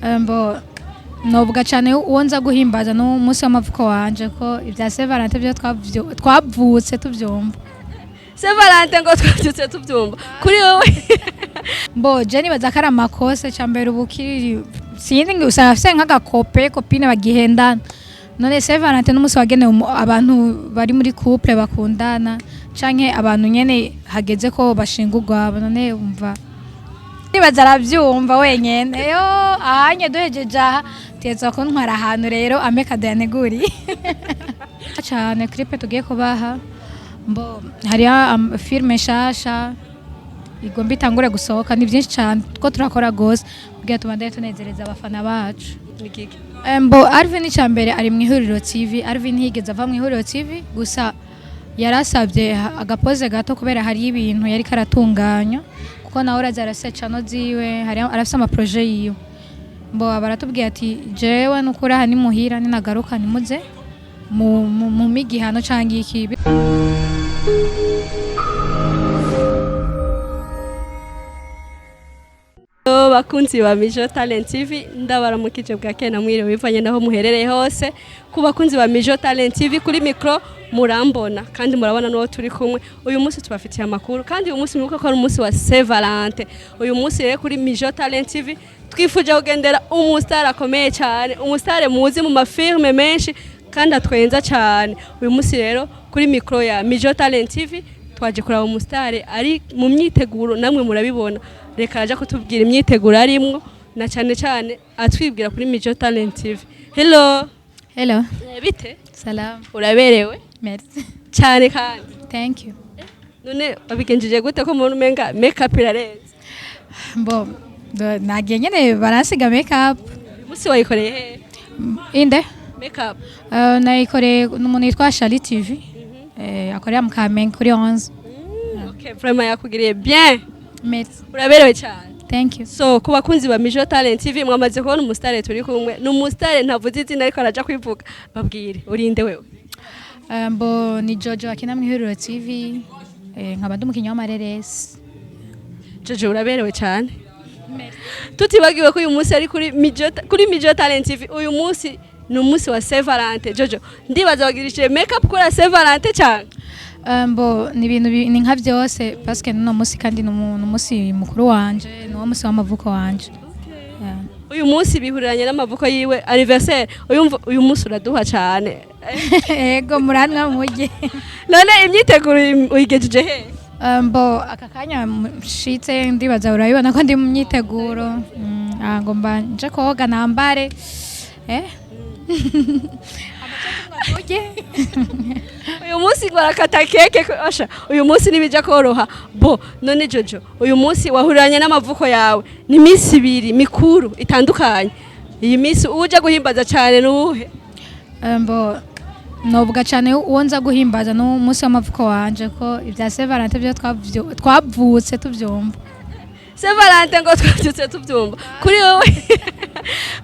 Mbo novuga cyane uwo nza guhimbaza n'umunsi w'amavuko wanje, ko ibya Saint Valentin byo twavutse tuvyumva. Saint Valentin ngo twabyutse tubyumva kuri wowe. Mbo je nibaza ko ari amakosa. Cambere ubu kiri sinzi ngo usanga afise nk'agakope copine bagihendana. None Saint Valentin n'umunsi wagenewe abantu bari muri couple bakundana, canke abantu nyene hageze ko bashinga urwabo. None umva, nibaza aravyumva wenyene. Yo ahanye duhejeje aha teza kuntwara ahantu rero ampe cadeau yaneguriye cane. Clip tugiye kubaha, mbo hariho filme nshasha igomba itangure gusohoka. Ni byinshi cyane ko turakora gose kugira tubandanye tunezereza abafana bacu. Ni kiki? Mbo Alvin, icambere ari mu Ihuriro TV. Alvin ntiyigeze ava mu Ihuriro TV, gusa yarasabye agapoze gato kubera hari ibintu yari karatunganya, kuko nawe uraza arafise channel ziwe, hari arafise ama projet yiwe. Mbo baratubwiye ati jewe nukuri aha ni muhira, ninagaruka nimuze mu migihano canke iki. Bakunzi ba Mijo Talent TV, ndabaramukije bwa kena, mwiriwe bivanye naho muherereye hose. Ku bakunzi ba Mijo Talent TV, kuri micro murambona kandi murabona n'uwo turi kumwe. Uyu munsi tubafitiye amakuru, kandi uyu munsi mwibuke ko ari umunsi wa Saint Valentin. Uyu munsi rero kuri Mijo Talent TV twifuje kugendera umustar akomeye cyane, umustar muzi mu mafilme menshi kandi atwenza cyane. Uyu munsi rero kuri micro ya Mijo Talent TV twaje kuraba umustar ari mu myiteguro, namwe murabibona. Reka araja kutubwira imyiteguro arimwo, na cyane cyane atwibwira kuri Mijo Talent TV. Hello. Hello. Bite? Salam. Uraberewe. Merci. Cyane kandi. Thank you. None wabigenjeje gute ko umuntu umenga makeup irarenze? Mbo nagiye nyene baransiga makeup. Uyu munsi wayikoreye he? Inde? Makeup. Nayikoreye n'umuntu yitwa Shali TV, akorera mu Kamenge kuri 11. Okay, vraiment yakugiriye bien. Merci. Uraberewe cyane. Thank you. So ku bakunzi ba Mijo Talent TV, mwamaze kubona umusitare turi kumwe. Ni umusitare ntavuze izina, ariko araja kwivuga. Babwire urinde wewe. Mbo ni Jojo akina mu Ihuriro TV, nkaba ndi umukinnyi w'amareresi. Jojo, uraberewe cyane. Tutibagiwe ko uyu munsi ari kuri Mijo Talent TV. Uyu munsi ni umunsi wa Saint Valentin. Jojo, ndibaza wagirishije makeup kuri Saint Valentin cyane? Mbo ni ibintu ni nka byose, parce que n'uno munsi kandi ni umunsi mukuru wanje, ni wo munsi w'amavuko wanje. Yeah. Uyu munsi bihuriranye n'amavuko yiwe, anniversaire. Uyu munsi uraduha cyane. Ego, muranwa mujye. None imyiteguro uyigejeje he? Mbo aka kanya nshitse, ndibaza urabibona ko ndi mu myiteguro. Ngomba nje koga nambare mujye. Uyu munsi ngo barakata keke osha uyu munsi ntibijya koroha. Bo none Jojo, uyu munsi wahuriranye n'amavuko yawe, ni iminsi ibiri mikuru itandukanye. Iyi minsi uje guhimbaza cyane ni uwuhe? Mbo novuga cyane uwo nza guhimbaza n'umunsi w'amavuko wanje, ko ibya Saint Valentin byo twavutse tuvyumva. Saint Valentin ngo twabyutse tubyumva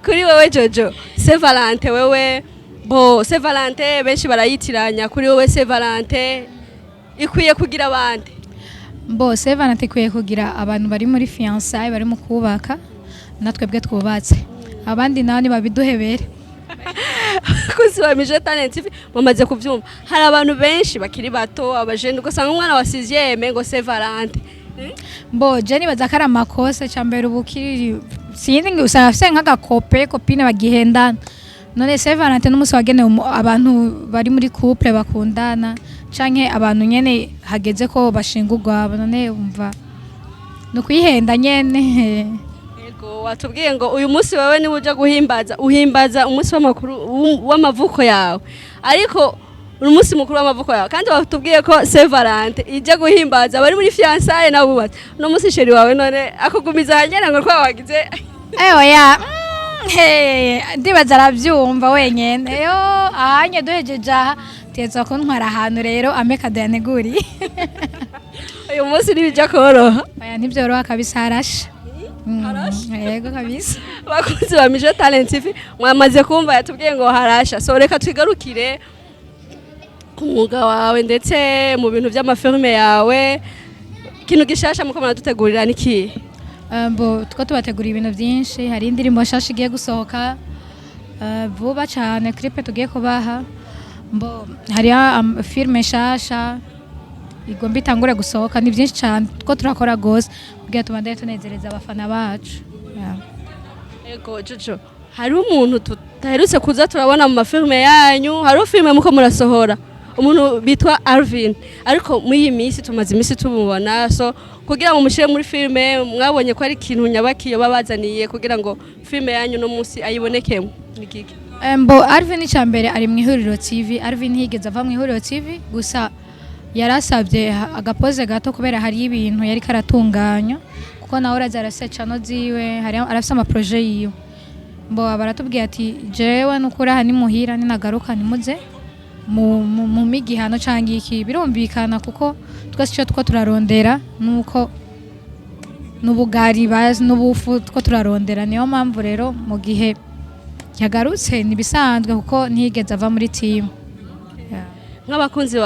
kuri wowe Jojo. Saint Valentin wewe, bo Saint Valentin benshi barayitiranya. Kuri wowe Saint Valentin ikwiye kugira abandi? Mbo Saint Valentin ikwiye kugira abantu bari muri fiançailles, bari mu kubaka, natwebwe twubatse. Abandi nabo nibabiduhebere. Bakunzi ba Mijo Talent TV, mumaze kubyumva, hari abantu benshi bakiri bato, abajene, ugasanga umwana wa sixième ngo Saint Valentin. Mbo je nibaza ko ari amakosa. Cambere ubu kiri sinzi ngo usanga afise nk'agakope copine bagihendana. None Saint Valentin n'umunsi wagenewe abantu bari muri couple bakundana, canke abantu nyene hageze ko bashinga urwabo. None umva, ni ukwihenda nyene. Yego, watubwiye ngo uyu munsi wewe niba uja guhimbaza, uhimbaza umunsi w'amakuru w'amavuko yawe, ariko uri umunsi mukuru w'amavuko yawe, kandi watubwiye ko Saint Valentin ijya guhimbaza abari muri fiançailles n'abubatse. Uno munsi chéri wawe none akugumiza ahanyene ngo kwa wagize? Oya, hey, ndibaza aravyumva wenyene. Yo ahanye duhejeje aha teza kuntwara ahantu rero ampe cadeau yaneguriye. Uyu munsi ntibijya koroha. Oya, ntivyoroha kabisa, harasha. Harasha? Yego kabisa. Bakunzi ba Mijo Talent TV, mwamaze kumva yatubwiye ngo harasha. So reka twigarukire ku mwuga wawe, ndetse mu bintu by'amafilme yawe. Ikintu gishasha muko muradutegurira ni kihe? Mbo two tubategura ibintu byinshi. Hari indirimbo nshasha igiye gusohoka vuba cyane, clip tugiye kubaha. Mbo hari filme nshasha igomba itangure gusohoka. Ni byinshi cyane two turakora gose kugira tubandanye tunezereza abafana bacu, yeah. Ego Jojo, hari umuntu tutaherutse kuza turabona mu mafilme yanyu. Hariho filme muko murasohora, umuntu bitwa Alvin, ariko muri iyi minsi tumaze iminsi tumubona. So kugira ngo mushyire muri filme, mwabonye ko ari ikintu nyabakiyo babazaniye kugira ngo filme yanyu no munsi ayibonekemo, ni giki? Mbo Alvin, icyambere ari mu Ihuriro TV. Alvin ntiyigeze ava mu Ihuriro TV, gusa yarasabye agapoze gato kubera hari ibintu yari karatunganya, kuko nawe uraza arafise channel ziwe, hari arafise ama projet yiwe. Mbo baratubwiye ati: "Jewe nukuri aha ni muhira, ninagaruka nimuze mu migihano canke iki." Birumvikana, kuko twese icyo two turarondera nuko n'ubugari bazi n'ubufu two turarondera. Niyo mpamvu rero mu gihe yagarutse ntibisanzwe, kuko ntiyigeze ava muri team. Yeah. Nk'abakunzi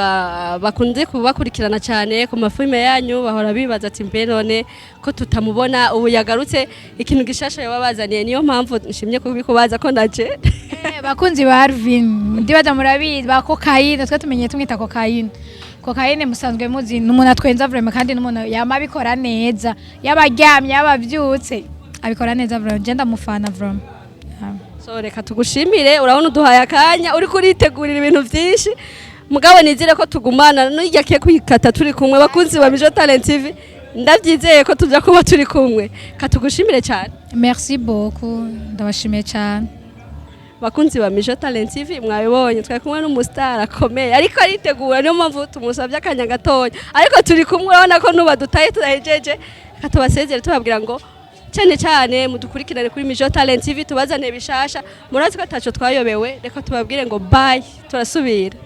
bakunze kubakurikirana cyane ku mafilme yanyu, bahora bibaza ati: "Mbe none ko tutamubona, ubu yagarutse, ikintu gishasha yoba bazaniye?" Niyo mpamvu nshimye kubikubaza ko ndaje. Bakunzi ba Alvin, ndibaza murabizi ba kokayine, twe tumenye tumwita kokayine. Kokayine musanzwe muzi, ni umuntu atwenza vraiment, kandi n'umuntu yama abikora neza, yaba aryamye, yaba avyutse, abikora neza vraiment. Je ndamufana vraiment. Yeah. So reka tugushimire. Urabona uduhaye akanya uri kuritegurira ibintu byinshi, mugabo nizere ko tugumana n'irya ke kwikata turi kumwe. Bakunzi ba Mijo Talent TV, ndabyizeye ko tuja kuba turi kumwe. Katugushimire cyane. Merci beaucoup, ndabashimiye cyane. Bakunzi ba Mijo Talent TV, mwabibonye, twari kumwe n'umustar akomeye ariko aritegura, niyo mpamvu tumusabye akanya gatoya, ariko turi kumwe. Urabona ko nuba dutaye tudahejeje. Reka tubasezere tubabwira ngo cyane cyane mudukurikirane kuri Mijo Talent TV, tubazane bishasha. Murazi ko ataco twayobewe. Reka tubabwire ngo bye, turasubira.